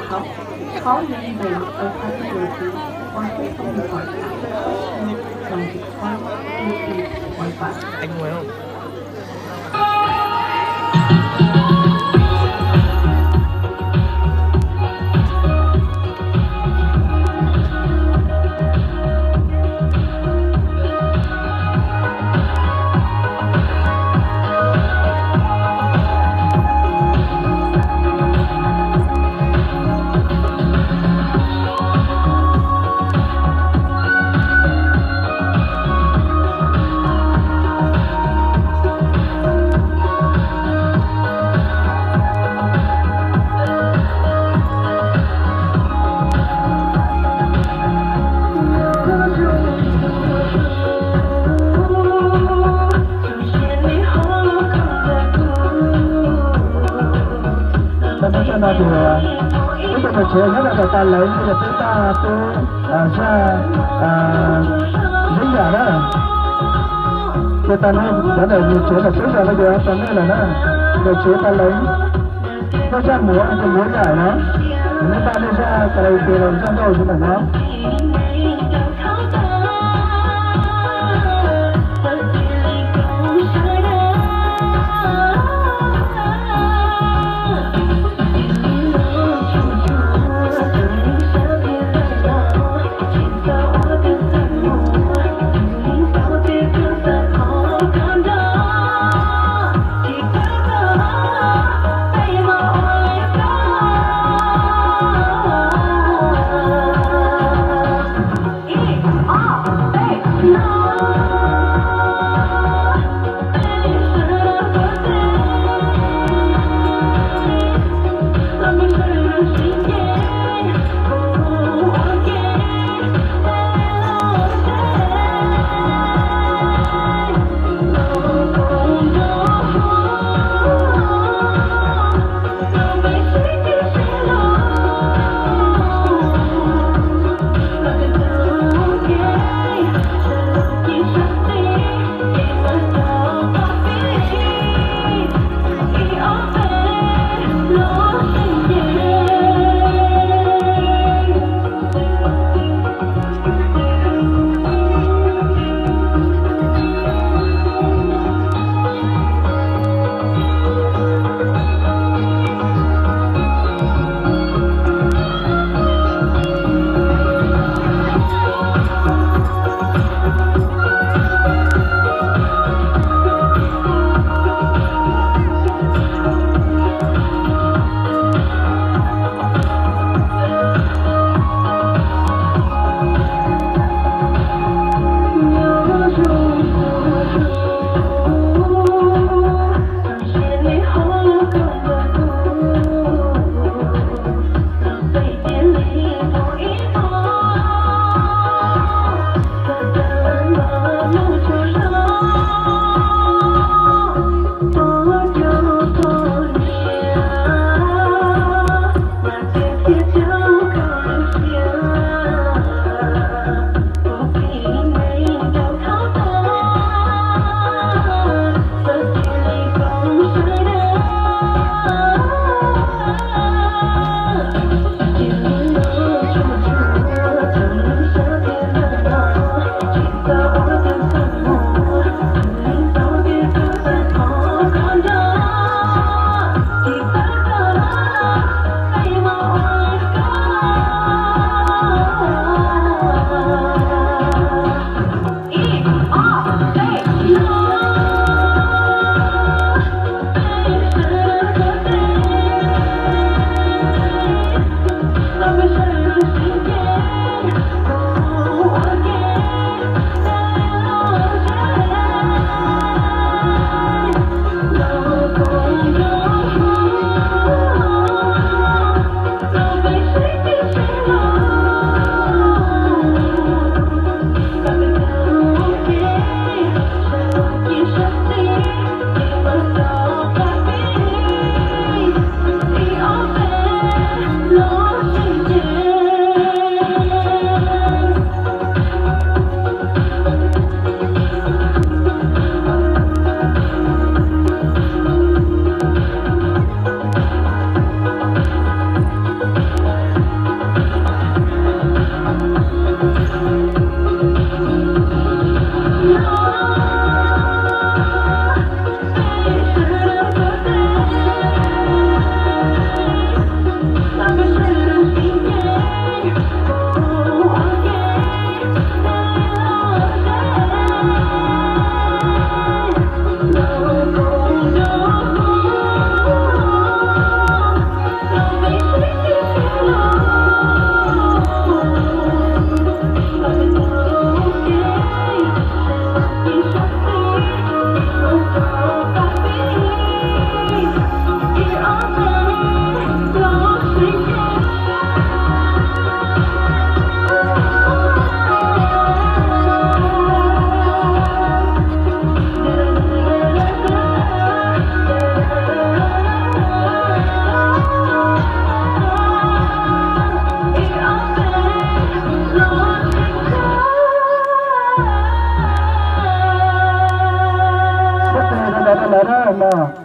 Call, call your neighbor or public record for help with your car. Please don't take call, please use Wi-Fi. Tau muaj coj no ces peb cov niam tsev nyob rau tom Tas Leev no ces peb tau pub zaj Zeb Yam na. Ces tas no cov niam tsev tom Zeb Yam no ces tau nej lawm na. Niam tsev Tas Leev, nej zaj muam no ces Muam Yam no, nej tau nej zaj karaoke los zaj nkauj zoo ntawm no. Ntawd